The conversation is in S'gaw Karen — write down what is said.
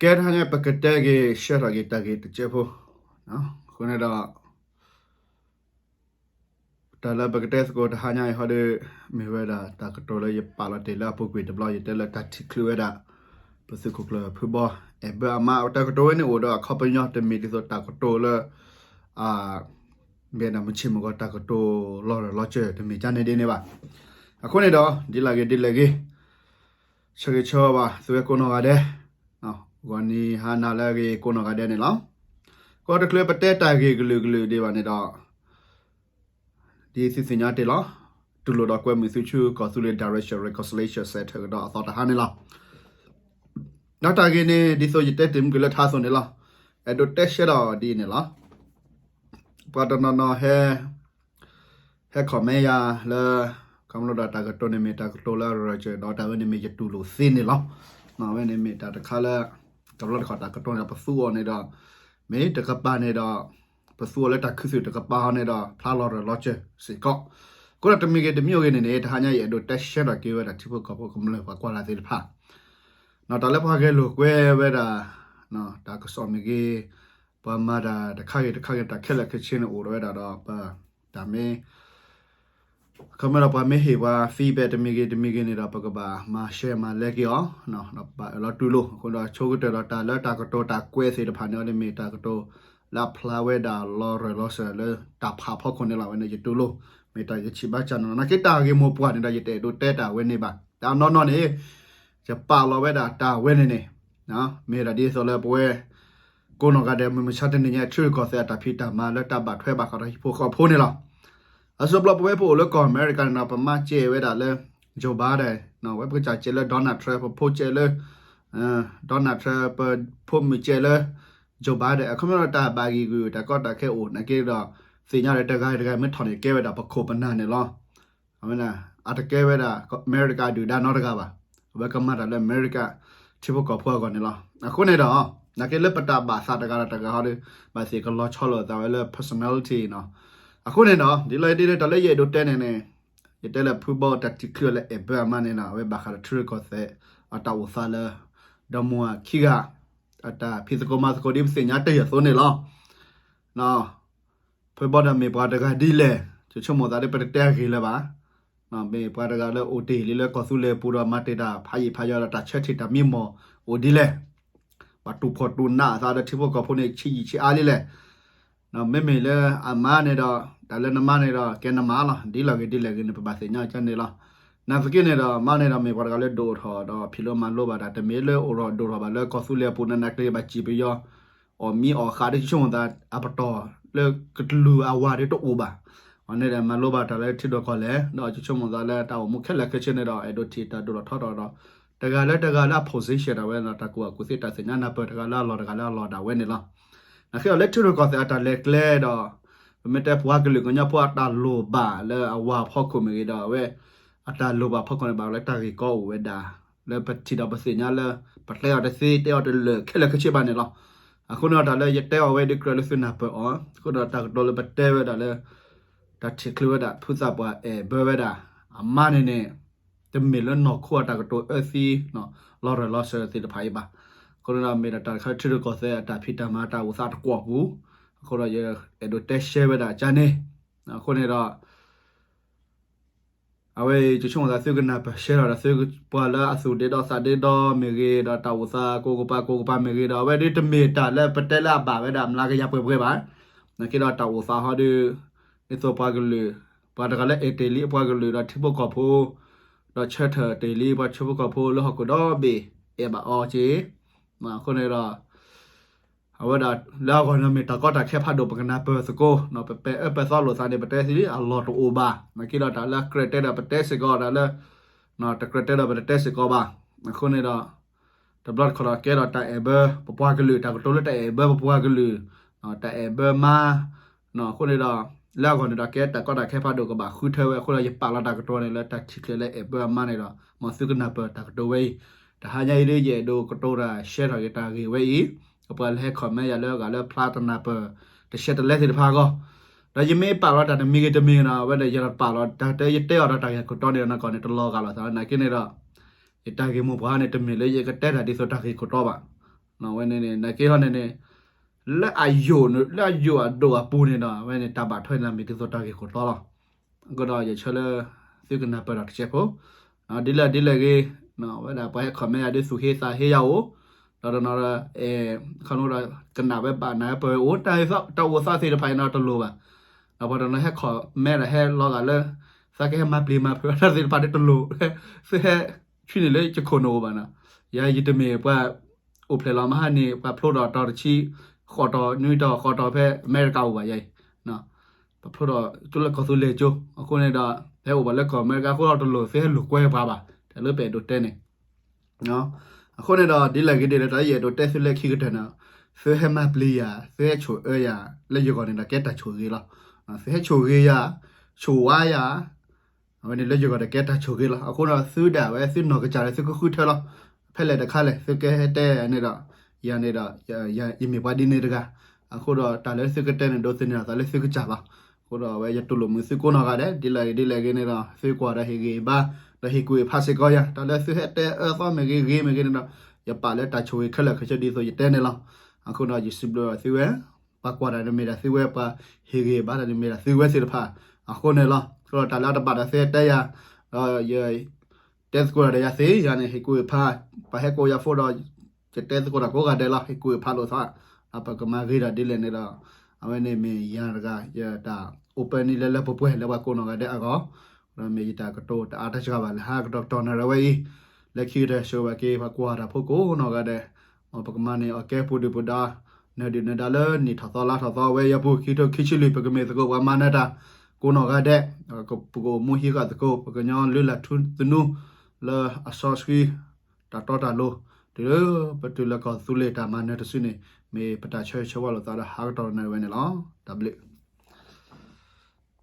ကဲတဟါညါ ပကတဲက့ၤ ရှဲထီၣ်က့ၤတၢ်ဂ့ၢ်တစဲးဖိ, အဃိန့ၣ်ဒီး တၢ်လၢပကတဲသကိးတဟါညါအံၤဟီဒီး မ့ၢ်ဝဲဒၣ်တၢ်ကတိၤလၢယပာ်လီၤတ့ၢ်လၢအပူၤကွံာ်တဘျီ ယတဲလၢတၢ်ထံၣ်ချုးဝဲဒၣ် ပသုးခိၣ်ကျၢၢ်ဖုဘီ အဲၣ်ဘၢအမါ တၢ်ကတိၤဝဲန့ၣ်အိၣ်ဒီးအခီပညီ တမ့ၢ်ဒ်သိးတၢ်ကတိၤလၢ မ့ၢ်ဒၣ်မုၢ်ဆ့ၣ်မုၢ်ဂီၤတၢ်ကတိၤလီၤရၢၢ်လီၤစၢၤ တမ့ၢ်ကန့ၣ်ဒ်န့ၣ်ဘၣ်. အဃိန့ၣ်ဒီး ဒ်လဲၣ်ဂ့ၤဒ်လဲၣ်ဂ့ၤ ဆၢဂ့ၤဆၢဝါဘၣ် သုဝဲကိးနီၢ်ဂၤဒဲး, ဂီၤနံၤဟါနၤလၢအဂ့ၤကိးနီၢ်ဂၤဒဲးန့ၣ်လီၤ. ကီၢ်တချုးပတဲတၢ်ဂ့ၢ်ကလုာ်ကလုာ်ဒံးဘၣ်န့ၣ်ဒီး ဒ်သုသ့ၣ်ညါတ့ၢ်လီၤ, တူၢ်လိာ်ဒီးကွဲမုာ်သုဆူ ကီၢ်သူလ့ၤ Direction Reconciliation Center ကဒီးအသီတဟါန့ၣ်လီၤ. ဒီးတၢ်ဂ့ၢ်န့ၣ် ဒ်သိးယတဲတ့ၢ်မုၢ်ကလၢထါအသိးန့ၣ်လီၤ. အဲၣ်ဒိးတဲရှဲဒီးဒ်အံၤန့ၣ်လီၤ. ပှၤတနီၤနီၤဟဲ ဟဲ comment ယၤလၢ ခီဖျိဒီးတၢ်ကတိၤန့ၣ်မ့ၢ်တၢ်ကတိၤလၢအရၢၢ်စၢၤ ဒီးတၢ်ဝဲန့ၣ်မ့ၢ်ယတူၢ်လိာ်သ့န့ၣ်လီၤ. အဝဲန့ၣ်မ့ၢ်တၢ်တခါလၢ တဘျီတခီၣ်တၢ်ကတိၤန့ၣ်ဒီး ပသူအီၤန့ၣ်ဒီး မ့ၢ်တကပၤန့ၣ်ဒီး ပသူအီၤလၢတၢ်ခူသူၣ်တကပၤဟီန့ၣ်ဒီး ဖျါလီၤရၢၢ်လီၤစၢၤစ့ၢ်ကီး. အဃိဒီးတမံၤဂ့ၤတမံၤဂ့ၤန့ၣ်န့ၣ် တဟါညါအံၤအဲၣ်ဒိးတဲရှဲထီၣ်က့ၤဝဲဒၣ်ထံဖိကီၢ်ဖိကမျၢၢ်ပှၤကွၢ်လၢ်သ့ၣ်တဖၣ် တၢ်လၢပှၤဂဲၤလိာ်ကွဲဝဲဒၣ် တၢ်ကစီၣ်မ့ၢ်ဂ့ၤ, ပှၤမၤတၢ်တခါဂ့ၤတခါဂ့ၤ တၢ်ခဲလၢာ်ခဲဆ့န့ၣ်အိၣ်ဒီးဝဲဒၣ်ဒီး ပတၢ်မ့ၢ် အခီပညီဒီးပှၤမ့ၢ်ဟ့ၣ်ပှၤ feedback တမံၤဂ့ၤတမံၤဂ့ၤန့ၣ်ဒီး ပကဘၣ်မၤ share မၤ like အီၤ ဒီးပဘၣ်အၢၣ်လီၤတူၢ်လိာ်. အဃိဒီးဆိကတၢၢ်ဒီးတၢ်လၢတၢ်ကတိၤတၢ်ကွဲးသ့ၣ်တဖၣ်န့ၣ် အဝဲန့ၣ်မ့ၢ်တၢ်ကတိၤလၢအဖျါဝဲဒၣ်လီၤရၢၢ်လီၤစၢၤလၢတၢ်ဖးဖီခိၣ်န့ၣ်လီၤ. အဝဲန့ၣ်ယတူၢ်လိာ် မ့ၢ်တၢ်ယစံးဘၣ်ကၢ်န့ၣ်လီၤ. နာ်က့တၢ်ဂ့ၢ်မိၢ်ပှၢ်န့ၣ်ဒီး ယတအဲၣ်ဒိးတဲတၢ်ဝဲန့ၣ်ဘၣ်. တၢ်နီၢ်နီၢ်န့ၣ် ယပာ်လီၤဝဲဒၣ်တၢ်ဝဲန့ၣ်န့ၣ် မ့ၢ်ဒၣ်ဒ်သိးလၢပဝဲ ကိးနီၢ်ဂၤဒဲး မုၢ်မဆါတနံၤညါ ထံရူၢ်ကီၢ်သဲးအတၢ်ဖံးတၢ်မၤလၢတၢ်ဘၣ်ထွဲဘၣ်ဃးဒီးဟံၣ်ဖိဃီဖိန့ၣ်လီၤ. အဆိဘျီပဝဲပအိၣ်လၢကီၢ်အမဲရကၤန့ၣ်ဒီး ပမါစဲးဝဲဒၣ်လၢ Joe Biden, ဝဲပကစၢ်စဲးလၢ Donald Trump, ပဖိစဲးလၢ Donald Trump, ပဖိမုၣ်စဲးလၢ Joe Biden. အခီပညီဒီးတၢ်ဘၣ်ဂံၢ်ဂုာ် တၢ်ကီတၢ်ခဲအိၣ်နာ်က့ဒီး သ့ၣ်ညါဒီးတဂၤတဂၤမ့ၢ်ထီၣ်န့ၣ် ကဲဝဲဒၣ်ပခိၣ်ပနၢ်န့ၣ်လီၤ. အဝဲန့ၣ် အတကဲဝဲဒၣ် အမဲရကၤဒုၣ်ဒါနီတဂၤဘၣ်. အဝဲကမၤတၢ်လၢအမဲရကၤ ထံဖိကီၢ်ဖိအဂီၢ်န့ၣ်လီၤ. အဃိန့ၣ်ဒီး နာ်က့လၢပတၢ်ဘၣ်သးတဂၤဒီးတဂၤဟီဒီး ဘၣ်သ့ၣ်ကလီၤဆီလိာ်သးဝဲလၢ personality နီၤ. အဃိန့ၣ်ဒီး ဒ်လဲၣ်ဒ်လဲၣ် တၢ်လၢယအဲၣ်ဒိးတဲန့ၣ်န့ၣ် ယတဲလၢဖုဘီတၢ်ထံၣ်ချုးလၢအဲၣ်ဘၢအမါန့ၣ်ဒီး အဝဲဘၣ်ဃးဒီးထံရူၢ်ကီၢ်သဲး အတၢ်အိၣ်သးလၢ ဒီမါဝၤခံဂၤ အတၢ်ဖံးသကိးမၤသကိးဒ်ပသ့ၣ်ညါတ့ၢ်အသိးန့ၣ်လီၤ. ဖုဘီဒီးမ့ၢ်ပှၤတဂၤဒ်လဲၣ် ယဆိကမိၣ်သးဒီး ပတတဲအဂ့ၢ်လၢၤဘၣ်. မ့ၢ်ပှၤတဂၤလၢအိၣ်တ့ၢ်လံလၢကီၢ်သူလ့ၤပူၤဒီး မၤတ့ၢ်တၢ်ဖးယံာ်ဖးယီၤဒီး တၢ်ဆၢထံၣ်တၢ်မံမီၢ်အိၣ်ဒ်လဲၣ်. ပှၤတူၢ်ဖှီၣ်တူၢ်နးအသးဒီးထံဖိကီၢ်ဖိန့ၣ် ဆံးယံာ်ဆံးအါလံလဲၣ်. မ့မ့ၢ်လၢအမါန့ၣ်ဒီး တၢ်လၢနမါန့ၣ်ဒီး ကဲနမါလီၤ. ဒ်လဲၣ်ဂ့ၤဒ်လဲၣ်ဂ့ၤန့ၣ် ပဘၣ်သ့ၣ်ညါကန့ၣ်လီၤ. နာ်သက့န့ၣ်ဒီး မါန့ၣ်ဒီးမ့ၢ်ပှၤတဂၤလၢဒိၣ်ထီၣ်ဒီး ဖံးလိမၤလိဘၣ်တၢ် တမ့ၢ်လၢအိၣ်ထီၣ်ဒိၣ်ထီၣ်ဘၣ်လၢ ကီၢ်သူလ့ၤအပူၤ နးနးကျံၤကျံၤ ဘၣ်စံၣ်ပယီၤ အီၣ်မံအီၣ်ဃးဒီး ယဆိကမိၣ်သး အပတီၢ်လၢကတလူၤအဝၤဒီးတအိၣ်ဘၣ်. အန့ၣ်ဒီးမၤလိဘၣ်တၢ်လၢထံဒိၣ်ကီၢ်လဲၢ် ဒီးယဆိကမိၣ်သးလၢတၢ်အိၣ်မူခဲလၢာ်ခဲဆ့န့ၣ်ဒီး အဲၣ်ဒိးထံၣ်တၢ်ဒိၣ်ထီၣ်ထီထီၣ်ဒီး တဂၤလၢတဂၤလၢအ position ဒၣ်ဝဲဒီး တၢ်ကူၣ်ဘၣ်ကူၣ်သ့ တၢ်သ့ၣ်ညါနၢ်ပၢၢ် တဂၤလၢအလီၢ်တဂၤလၢအလီၢ်ဒၣ်ဝဲန့ၣ်လီၤ. နာ်က့ဒီးလၢထံရူၢ်ကီၢ်သဲးအတၢ်လဲၤကျဲဒီး ပမ့ၢ်တဲပှၤကလုာ်ကညီဖိအတၢ်လိၣ်ဘၣ်လၢအဝၤဖီခိၣ်မ့ၢ်ဂ့ၤဒီး အဝဲ အတၢ်လိၣ်ဘၣ်ဖီခိၣ်န့ၣ် ဘၣ်လၢတၢ်ဂ့ၢ်ကီအိၣ်ဝဲဒၣ် လၢပထံၣ်ဒီးပသ့ၣ်ညါလၢ ပတဲအီၤတသ့ တဲအီၤတလၢာ်ခဲလၢာ်ခဲဆ့ဘၣ်န့ၣ်လီၤ. အဃိန့ၣ်ဒီးတၢ်လၢယတဲအီၤဝဲဒ်ကြၢးလၢသုနၢ်ပၢၢ်အီၤ အဃိဒီးတၢ်ကတိၤလၢပတဲဝဲဒၣ်လၢ တၢ်ထံၣ်ချုးဝဲဒၣ် ဖုသးပှၢ်အဲၣ်ဘၢဝဲဒၣ် အမါန့ၣ်န့ၣ် တမ့ၢ်လၢနီၢ်ခိအတၢ်ကတိၤအၢသံ လီၤရၢၢ်လီၤစၢၤသ့ၣ်တဖၣ်အံၤဘၣ်. အဃိန့ၣ်ဒီးမ့ၢ်ဒၣ်တၢ်တခါလၢထံရူၢ်ကီၢ်သဲးအတၢ်ဖံးတၢ်မၤတၢ်အိၣ်သးတကွီၢ်ပူၤ အဃိဒီးယအဲၣ်ဒိးတဲရှဲဝဲဒၣ်ကန့ၣ် အဃိန့ၣ်ဒီး အဝဲအံၤ ယဆိကမိၣ်သးသုကနၢ်ပၢၢ်ရှဲထီၣ်ဒီး သုပှၤလၢအသူၣ်ဒ့ဒီသးဒ့ဒီမ့ၢ်ဂ့ၤ ဒီးတၢ်အိၣ်သးကိးကပၤကိးကပၤမ့ၢ်ဂ့ၤဒီး အဝဲဒ်တမ့ၢ်တၢ်လၢပတဲလၢအဘၣ်ဝဲဒၣ်မျးကယၤပှဲၤပှဲၤဘၣ်. နာ်က့ဒီးတၢ်အိၣ်သးဟီဒီး ဒ်သိးပှၤကလုာ် ပှၤတဂၤလၢအဲၣ်တ့ၢ်လံအပှၤကလုာ်ဒီးထံဖိကီၢ်ဖိ ဒီးဆၢထၢၣ်တ့ၢ်လံပှၤထံဖိကီၢ်ဖိလၢဟီၣ်ခိၣ်ဒီဘ့ၣ် အဲၣ်ဘၣ်အီၤက့ၤ အဃိန့ၣ်ဒီး အဝဲဒၣ်လၢအဂီၢ်န့ၣ်မ့ၢ်တၢ်ကီတၢ်ခဲဖးဒိၣ် ပကနၢ်ပၢၢ်သကိး ပပဲာ်အၢပဲာ်သီလိာ်သးန့ၣ် ပတဲသ့လံအလီၢ်တအိၣ်ဘၣ်. နာ်က့ဒီးတၢ်လၢကြၢးတဲဒီးပတဲစ့ၢ်ကီး တၢ်လၢ တကြၢးတဲဒီးပတတဲစ့ၢ်ကီးဘၣ်. အဃိန့ၣ်ဒီး တဘျီတခီၣ်ဒီးကဲဒီးတၢ်အဲၣ်ဘၢပပှၤကလုာ် တၢ်ကတိၤလၢတၢ်အဲၣ်ဘၢပပှၤကလုာ် တၢ်အဲၣ်ဘၢမါ အဃိန့ၣ်ဒီး လၢအဂီၢ်န့ၣ်ဒီးကဲတၢ်ကီတၢ်ခဲဖးဒိၣ်ကဘၣ်ဃုထၢဝဲ အဃိဒီးယပာ်လီၤတၢ်ကတိၤန့ၣ်လၢ တၢ်ထံၣ်ချုးလၢအဲၣ်ဘၢအမါန့ၣ်ဒီး မ်သုကနၢ်ပၢၢ်တၢ်ကတိၤဝဲအံၤ တဟါညါအံၤဒ်ယအဲၣ်ဒိးကတိၤတၢ်ရှဲထီၣ်က့ၤတၢ်ဂ့ၢ်ဝဲအံၤ ပှၤလၢဟဲ comment ယၤလၢအဂၤလၢဖျါတနၢ်ပၢၢ် တရှဲတလဲသ့ၣ်တဖၣ်အဂီၢ် ဒီးယမ့ၢ်ပာ်လီၤတၢ်တမံၤဂ့ၤတမံၤဒီး အဝဲဒၣ်ယပာ်လီၤတၢ်တဲ ယတဲအီၤဒီးတၢ်ဂ့ၢ်ခိၣ်တီန့ၣ် နီၢ်ကီၢ်န့ၣ် တလီၤဂာ်လိာ်သးနာ်က့န့ၣ်ဒီး ယတၢ်ဂ့ၢ်မိၢ်ပှၢ်န့ၣ် တမ့ၢ်လၢယကတဲတၢ်ဒ်သိးတၢ်ဂ့ၢ်ခိၣ်တီဘၣ်. အဝဲန့ၣ်န့ၣ် နာ်က့ဟီန့ၣ်န့ၣ် လၢအယိာ် လၢအယိာ်အဒိၣ်အပူၤန့ၣ်ဒီး အဝဲန့ၣ်တၢ်ဘၣ်ထွဲန့ၣ်မ့ၢ်ဒ်သိးတၢ်ဂ့ၢ်ခိၣ်တီလီၤ. အဃိဒီးယဆၢလၢ သုကနၢ်ပၢၢ်ဒီးတစဲးဖိ ဒ်လဲၣ်ဒ်လဲၣ်ဂ့ၤ ဝဲဒၣ်ပှၤဟဲ comment ယၤဒ်သူၣ်ဟ့သးဟ့ယၤအိၣ် ဒီးတနီၤဒီး ခီဖျိဒီးကနၣ်ဝဲဘၣ်နၢ်ဝဲပၢၢ်ဝဲအိၣ် တၢ်အိၣ်သးသ့ၣ်တဖၣ်အံၤန့ၣ် တလိၣ်ဘၣ်. ဒီးပှၤတနီၤဟဲ comment ဒီးဟဲလီၤဂာ်လၢ သးကဟဲမၤပျံၤမၤဖုးတၢ်သ့ၣ်တဖၣ်ဒ်တလိၣ် သုဟဲဆှံန့ၣ်လၢယခိၣ်နူာ်အိၣ်ဘၣ်နီၤ. ယၤယတမ့ၢ်ပှၤ အိၣ်ဖျဲၣ်လီၤမဟါန့ၣ် ပှၤဖျိဒီးတီၤတဆံ ဃိးတီၤ နွံတီၤ ဃိးတီၤဖဲအမဲရကၤအိၣ်ဘၣ်ယၤအံၤ ပဖျိဒီးကၠိလၢကီၢ်သူလ့ၤကၠိ အဃိန့ၣ်ဒီး ဟဲအိၣ်ဘၣ်လၢကီၢ်အမဲရကၤအဃိဒီး တလိၣ်သုဟဲလိာ်ကွဲပှၤဘၣ် တၢ်လၢပအဲၣ်ဒိးတဲန့ၣ် အဃိန့ၣ်ဒီး ဒ်လဲၣ်ဂ့ၤဒ်လဲၣ် တၢ်လၢယအဲၣ်ဒိးတဲသုလၢခံကတၢၢ်န့ၣ် သုဟဲမၤပျံၤယၤ သုဟဲဆိၣ်အၢယၤ လၢယဂီၢ်န့ၣ်ဒီး ကဲတၢ်ဆိၣ်ဂ့ၤလီၤ. သုဟဲဆိၣ်ဂ့ၤယၤ ဆိၣ်ဝါယၤ အဝဲန့ၣ်လၢယဂီၢ်ဒီးကဲတၢ်ဆိၣ်ဂ့ၤလီၤ. အဃိဒီးသုဒၣ်ဝဲသုနီၢ်ကစၢ်ဒီးသုကဃုထၢလီၤ. ဖဲလဲၣ်တခါလဲၣ် သုကဟဲတဲန့ၣ်ဒီး ယၤန့ၣ်ဒီး ယမ့ၢ်ပှၤဒ်န့ၣ်တဂၤ အဃိဒီးတၢ်လၢသုကတဲန့ၣ် ဒိးသန့ၤအသးလၢသုကစၢ်လီၤ. အဃိဒီးအဝဲယတူၢ်လိာ်မုာ်သုကိးနီၢ်ဂၤဒဲး ဒ်လဲၣ်ဂ့ၤဒ်လဲၣ်ဂ့ၤန့ၣ်ဒီး သုကွၢ်ဒီးဟ့ၣ်ဂံၢ်ဘါ ဒီးဟ့ၣ်ကူၣ်ဟ့ၣ်ဖးစ့ၢ်ကီးယၤ တၢ်လၢသုဟဲတဲအၢသီမ့ၢ်ဂ့ၤဂ့ၤမ့ၢ်ဂ့ၤန့ၣ်ဒီး ယပာ်လၢတၢ်ဆိၣ်ဂ့ၤခဲလၢာ်ခဲဆ့ဒ်သိးယတဲန့ၣ်လီၤ. အဃိဒီးယစံးဘျုးဘၣ်သုဝဲ ပှၤကွၢ်တၢ်န့ၣ်မ့ၢ်ဒၣ်သုဝဲ ပှၤဟ့ၣ်ဂံၢ်ဘါတၢ်န့ၣ်မ့ၢ်ဒၣ်သုဝဲသ့ၣ်တဖၣ် အဃိန့ၣ်လီၤ. အဃိဒီးတၢ်လၢအတဘၣ်ဒီးသုဟဲတဲယၤ ဒီးယ တဲသကိးတၢ်ဒီးယၤသ့ ယၤန့ၣ် ဟ့ၣ်ကူၣ်ဟ့ၣ်ဖး ပှၤဟဲကိးယၤဖိဒီး ယတဲသကိးတၢ်ကိးဂၤဒဲးလီၤ ဟ့ၣ်ကူၣ်ဟ့ၣ်ဖးလိာ်သး ဒီးပကမၤဂ့ၤဒီးဒ်လဲၣ်န့ၣ်ဒီး အဝဲန့ၣ်မ့ၢ်ယၤတဂၤ ယတၢ်အိၣ်ပၢနံၤလၢလၢပှဲၤပှဲၤလၢပှၤကိးနီၢ်ဂၤဒဲးအဂီၢ် ဒီးမ့ၢ်ယတၢ်ကတိၤတအါတစှၤဘၣ်လၢဟါကတီၢ်ကတီၢ်နၣ်ရံၣ်ဝဲအံၤ လၢခံကတၢၢ်ဆိၣ်ဂ့ၤဘၣ်က့ၤ ပှၤကွၢ်တၢ်ဖိကိးနီၢ်ဂၤဒဲး ပကမၤန့ၢ်အီၣ်ကဲပူၤဒုၣ်ပူၤဒါ နၢၤဒုၣ်နၢၤဒါလၢနံၣ်ထီၣ်သီလါထီၣ်သီဝဲ ယပူၤခံကထိခံဆံလွံၢ် ပကမ့ၢ်သကိးပှၤမၤနၢၤတၢ် ကိးနီၢ်ဂၤဒဲး ပကအိၣ်မူဟံးဃာ်သကိး ပကညီလုၢ်လၢ်ထူသနူ လၢအစီဆှံ တၢ်တီတၢ်လိၤ တုၤလၢပတုၤလၢကီၢ်သူလ့ၤတၢ်မၤနၢၤတစုန့ၣ် မ့ၢ်ပတၢ်ဆၢဂ့ၤဆၢဝါလိာ်သးဒီးဟါကတီၢ်နၣ်ရံၣ်ဝဲန့ၣ်လီၤ. တၢ်ဘျုး